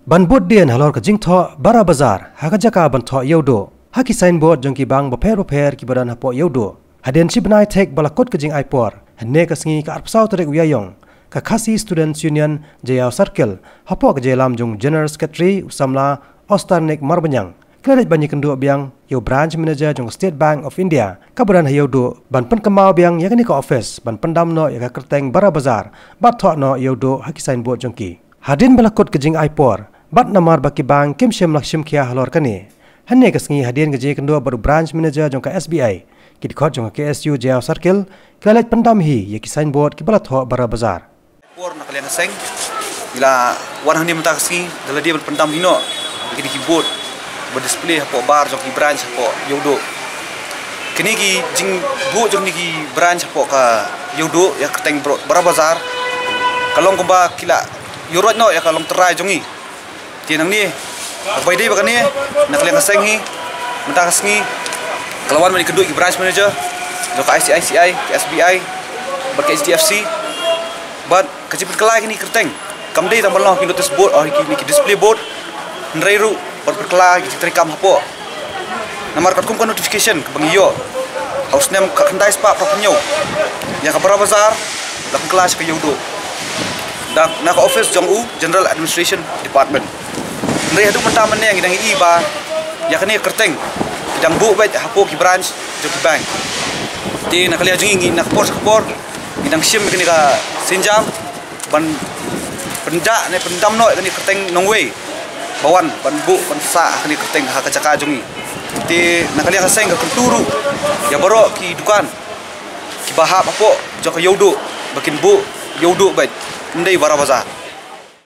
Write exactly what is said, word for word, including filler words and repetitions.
Ban bud dien halor ka jingthoh Bara Bazar ha ka jaka ban thoh Ïewduh ha ki signboard jong ki bank bapher bapher kiba don hapoh Ïewduh. Hadien shi bnai thik ba la kut ka jingai por, hynne ka sngi ka arphew saw tarik u Ïaïong, ka Khasi Students Union Jaïaw Circle, hapoh ka jingïalam jong General Secretary u samla Ostarnik Marbaniang, ka la leit ban ïakynduh biang ïa u branch manager jong ka State Bank of India kaba don ha Ïewduh ban pynkynmaw biang ïa kane ka office ban pyndam noh ïa ka kyrteng Bara Bazar bad thoh noh Ïewduh ha ki signboard jong ki. Hadien ba la kut ka jingai por bad namar ba ki bank kim shym la shim khia halor kane, hynne ka sngi hadien ka jingïakynduh bad u branch manager jong ka S B I, ki dkhot jong ka K S U Jaïaw Circle ki la leit pyndam hi ïa ki signboard kiba la thoh Bara Bazar. Por na ka liang ka seng, ngi la wan hangne mynta ka sngi da lade ban pyndam hi noh ïa kine ki board ba display hapoh bar jong ki branch hapoh Ïewduh. Kine ki jingbuh jong kine ki branch hapoh ka Ïewduh ïa ka kyrteng Bro-, Bara Bazar ka long kumba ki la ïuhroit noh ïa ka longtrai jong ngi. Te nangne, ba ïadei bad kane, na ka liang ka seng hi mynta ka sngi ka la wan ban ïakynduh ïa ki branch manager jong ka I C I C I, ka S B I bad ka H D F C. Bad ka jingpynkylla ïa kine ki kyrteng kam dei tang ban long ha ki notice board, ha kine ki display board, hynrei ruh ban pynkylla ïa ki jingtrei kam hapoh. Namar katkum ka notification kaba ngi ïoh ha u snem khatkhyndai spah phra phew hynñiew, ïa ka Bara Bazar la pynkylla sha ka Ïewduh da na ka office jong u General Administration Department. Hynrei haduh mynta mynne ngi dang ïohi ba ïa kane ka kyrteng ki dang buh beit hapoh ki branch jong ki bank. Te na ka liang jong ngi, ngi na ka por sha ka por ngi dang shim ïa kane ka sienjam ban pynda ne pyndam noh ïa kane ka kyrteng nongwei ba wan ban buh ban sah ha kane ka kyrteng ha ka jaka jong ngi. Te na ka liang ka seng ka kyntu ruh ïa baroh ki dukan kiba hap hapoh jong ka Ïewduh ba kin buh Ïewduh beit, ym dei Bara Bazar.